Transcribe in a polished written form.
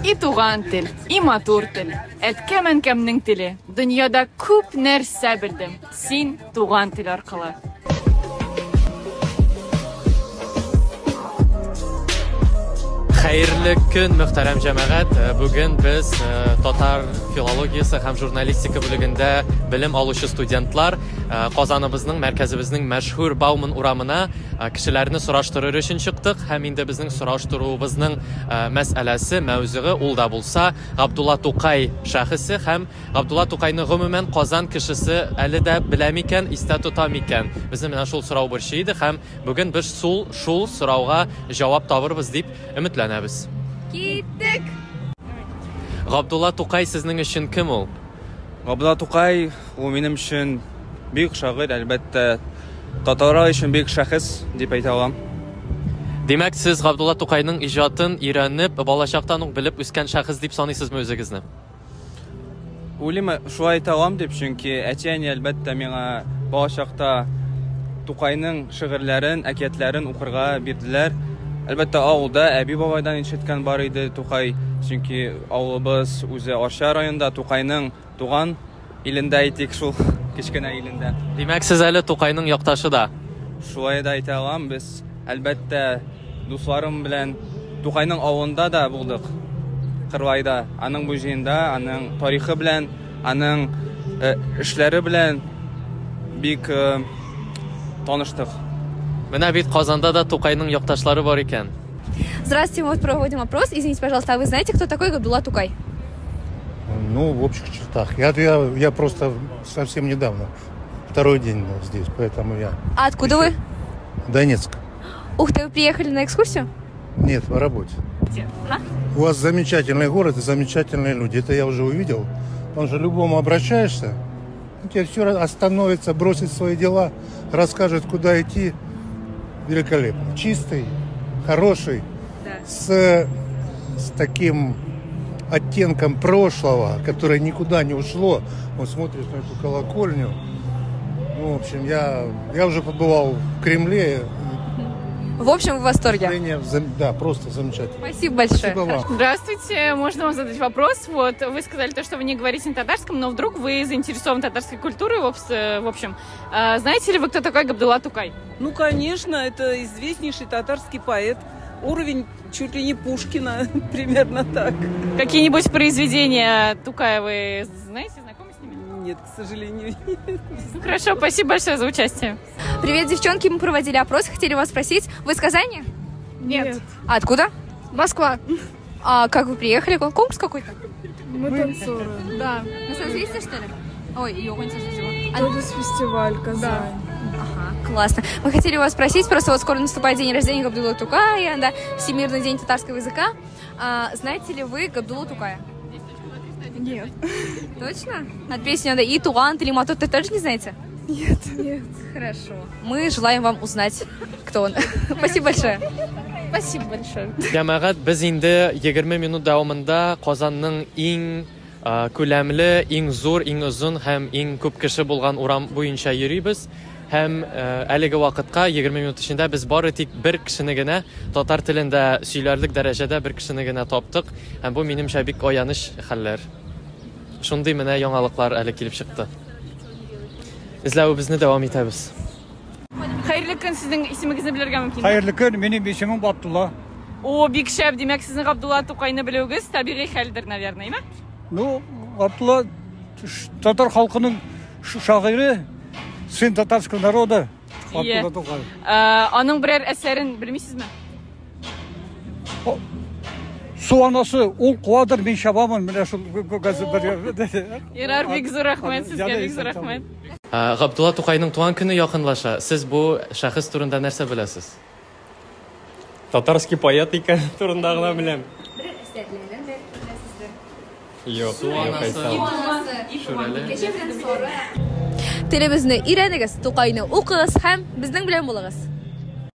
И туган тел, и матур тел, әткәм-әнкәмнең теле. Дөньяда күп нәрсә белдем, син туган тел аркылы. Хәерле көн, мөхтәрәм җәмәгать. Э, бүген без э, татар филологиясе һәм журналистика бүлегендә белем алучы студентлар э, Казаныбызның мәркәзебезнең мәшһүр Бауман урамына кешеләрне сораштырыр өчен чыктык һәм инде безнең сораштыруыбызның мәсьәләсе, мәүзугы ул да булса Габдулла Тукай шәхесе һәм Габдулла Тукайны гомумән Казан кешесе әле дә белә микән, истә тота микән? Безне менә шул сорау борчый иде һәм бүген без шул шул сорауга җавап табырбыз дип өметләнәбез. Киттек! Габдулла Тукай сезнең өчен кем ул? Габдулла Тукай ул минем өчен бөек шагыйрь, әлбәттә, татарлар өчен бөек шәхес дип әйтә алам. Димәк, сез Габдулла Тукайның иҗатын өйрәнеп, балачактан ук белеп үскән шәхес дип саныйсызмы үзегезне? Уйлыйм, шулай әйтә алам дип, чөнки әти-әни, әлбәттә, миңа балачакта Тукайның шигырьләрен, әкиятләрен укырга бирделәр. Әлбәттә, авылда әби-бабайдан ишеткән бар иде Тукай, чөнки авылыбыз үзе Арча районында, Тукайның туган илендә әйтик, шул кечкенә илендә. Димәк, сез әле Тукайның якташы да? Шулай да әйтә алам, без, әлбәттә, Дусларым белән Тукайның авылында да булдык. Кырлайда. Аның музеенда, аның тарихы белән, аның э, эшләре белән бик э, таныштык. Менә бит Казанда да Тукайның якташлары бар икән. Здравствуйте, мы вот проводим опрос. Извините, пожалуйста, а вы знаете, кто такой Габдулла Тукай? Ну, в общих чертах. Я, я, я просто совсем недавно, второй день здесь, поэтому я... А откуда вы? Донецк. Ух ты, вы приехали на экскурсию? Нет, по работе. Где? А? У вас замечательный город и замечательные люди. Это я уже увидел. Потому что любому обращаешься, он тебе все остановится, бросит свои дела, расскажет, куда идти. Великолепно. Чистый, хороший, да. с, с таким оттенком прошлого, которое никуда не ушло. Он смотрит на эту колокольню. Ну, в общем, я, я уже побывал в Кремле, в общем, в восторге. Да, просто замечательно. Спасибо большое. Спасибо вам. Здравствуйте, можно вам задать вопрос? Вот, вы сказали то, что вы не говорите на татарском, но вдруг вы заинтересованы татарской культурой, в общем. А, знаете ли вы, кто такой Габдулла Тукай? Ну, конечно, это известнейший татарский поэт. Уровень чуть ли не Пушкина, примерно так. Какие-нибудь произведения Тукая вы знаете, знакомы с ними? Нет, к сожалению. Ну, хорошо, спасибо большое за участие. Привет, девчонки, мы проводили опрос, хотели вас спросить. Вы из Казани? Нет. А откуда? Москва. А как вы приехали? Конкурс какой-то? Мы танцоры. Да. На созвездие, что ли? Ой, йога не созвездие. А... фестиваль Казань. Да. Ага, классно. Мы хотели вас спросить, просто вот скоро наступает день рождения Габдулла Тукая, да, Всемирный день татарского языка. А, знаете ли вы Габдулла Тукая? Нет. Точно? Над песней надо и Туган, или Матут, ты тоже не знаете? Нет. Нет. Хорошо. Мы желаем вам узнать, кто он. Спасибо большое. Спасибо большое. Җәмәгать, без инде 20 минут дәвамында Казанның иң күләмле, иң зур, иң озын һәм иң күп кеше булган урам буенча йөрибез. Һәм әлеге вакытка 20 минут эчендә без бары тик бер кешене генә татар телендә сөйләрлек дәрәҗәдә бер кешене генә таптык. Һәм бу минемчә бик аяныч хәлләр. Шундый менә яңалыклар әле килеп чыкты. Эзләвебезне дәвам итәбез. Хәерле көн, сезнең исемегезне белергә мөмкинме? Хәерле көн, минем исемем Габдулла. О, бик шәп, димәк, сезнең Габдулла Тукайны белүегез табигый хәлдер, наверное, име? Ну, Габдулла татар халкының шагыйре, сын татарского народа Габдулла Тукай. Аның берәр әсәрен белмисезме? Су анасы, ул куадыр, мин чабамын, менә шул бер. Ярар, бик зур рәхмәт сезгә, бик зур рәхмәт. Габдулла Тукайның туган көне якынлаша. Сез бу шәхес турында нәрсә беләсез? Татарский поэт икән турында гына беләм. Бер әсәрләрен дә беләсездер. Юк, Су анасы, Шүрәле. Телебезне өйрәнегез, Тукайны укыгыз һәм безнең белән булыгыз.